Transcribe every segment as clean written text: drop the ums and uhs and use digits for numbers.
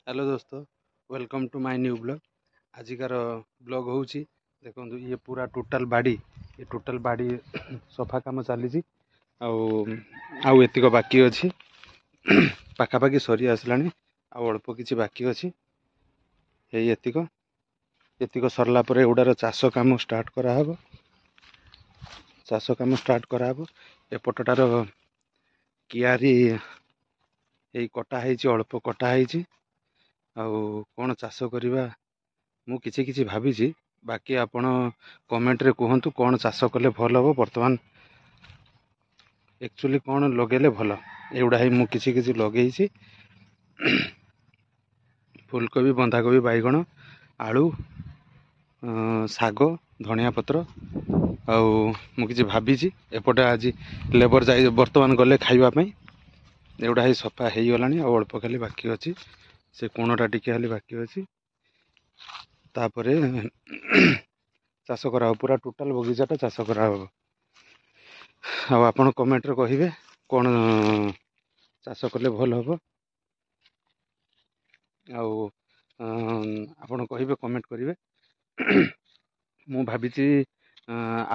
Hello Dost, welcome to my new vlog। ଆଜିକାର blog ହେଉଛି, ଦେଖନ୍ତୁ, ଇଏ ପୁରା ଟୋଟାଲ୍ ବାଡ଼ି, ଏ ଟୋଟାଲ୍ ବାଡ଼ି ସଫା କାମ ଚାଲିଛି। ଆଉ ଏତିକ ବାକି ଅଛି, ପାଖାପାଖି ସରି ଆସିଲାଣି, ଆଉ ଅଳ୍ପ କିଛି ବାକି ଅଛି। ଏଇ ଏତିକ ସରିଲା ପରେ ଏଗୁଡ଼ାର ଚାଷ କାମ ଷ୍ଟାର୍ଟ କରାହେବ। ଚାଷ କାମ ଷ୍ଟାର୍ଟ କରାହେବ। ଏପଟଟାର କିଆରି ଏଇ କଟା ହେଇଛି, ଅଳ୍ପ କଟା ହେଇଛି। ଆଉ କ'ଣ ଚାଷ କରିବା, ମୁଁ କିଛି କିଛି ଭାବିଛି, ବାକି ଆପଣ କମେଣ୍ଟରେ କୁହନ୍ତୁ କ'ଣ ଚାଷ କଲେ ଭଲ ହେବ। ବର୍ତ୍ତମାନ ଆକ୍ଚୁଆଲି କ'ଣ ଲଗେଇଲେ ଭଲ? ଏଗୁଡ଼ା ହିଁ ମୁଁ କିଛି କିଛି ଲଗେଇଛି: ଫୁଲକୋବି, ବନ୍ଧାକୋବି, ବାଇଗଣ, ଆଳୁ, ଶାଗ, ଧନିଆ ପତ୍ର। ଆଉ ମୁଁ କିଛି ଭାବିଛି। ଏପଟେ ଆଜି ଲେବର ଯାଇ ବର୍ତ୍ତମାନ ଗଲେ ଖାଇବା ପାଇଁ। ଏଗୁଡ଼ା ହେଇ ସଫା ହେଇଗଲାଣି, ଆଉ ଅଳ୍ପ ଖାଲି ବାକି ଅଛି। ସେ କୋଣଟା ଟିକେ ଖାଲି ବାକି ଅଛି, ତାପରେ ଚାଷ କରାହେବ। ପୁରା ଟୋଟାଲ ବଗିଚାଟା ଚାଷ କରାହେବ। ଆଉ ଆପଣ କମେଣ୍ଟରେ କହିବେ କ'ଣ ଚାଷ କଲେ ଭଲ ହେବ। ଆଉ ଆପଣ କହିବେ, କମେଣ୍ଟ କରିବେ। ମୁଁ ଭାବିଛି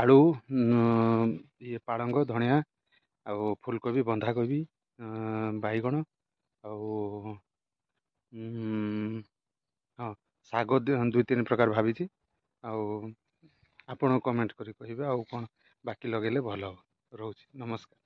ଆଳୁ, ଇଏ ପାଳଙ୍ଗ, ଧଣିଆ ଆଉ ଫୁଲକୋବି, ବନ୍ଧାକୋବି, ବାଇଗଣ ଆଉ ହଁ, ଶାଗ ଦୁଇ ତିନି ପ୍ରକାର ଭାବିଛି। ଆଉ ଆପଣ କମେଣ୍ଟ କରି କହିବେ ଆଉ କ'ଣ ବାକି ଲଗେଇଲେ ଭଲ ହେବ। ରହୁଛି, ନମସ୍କାର।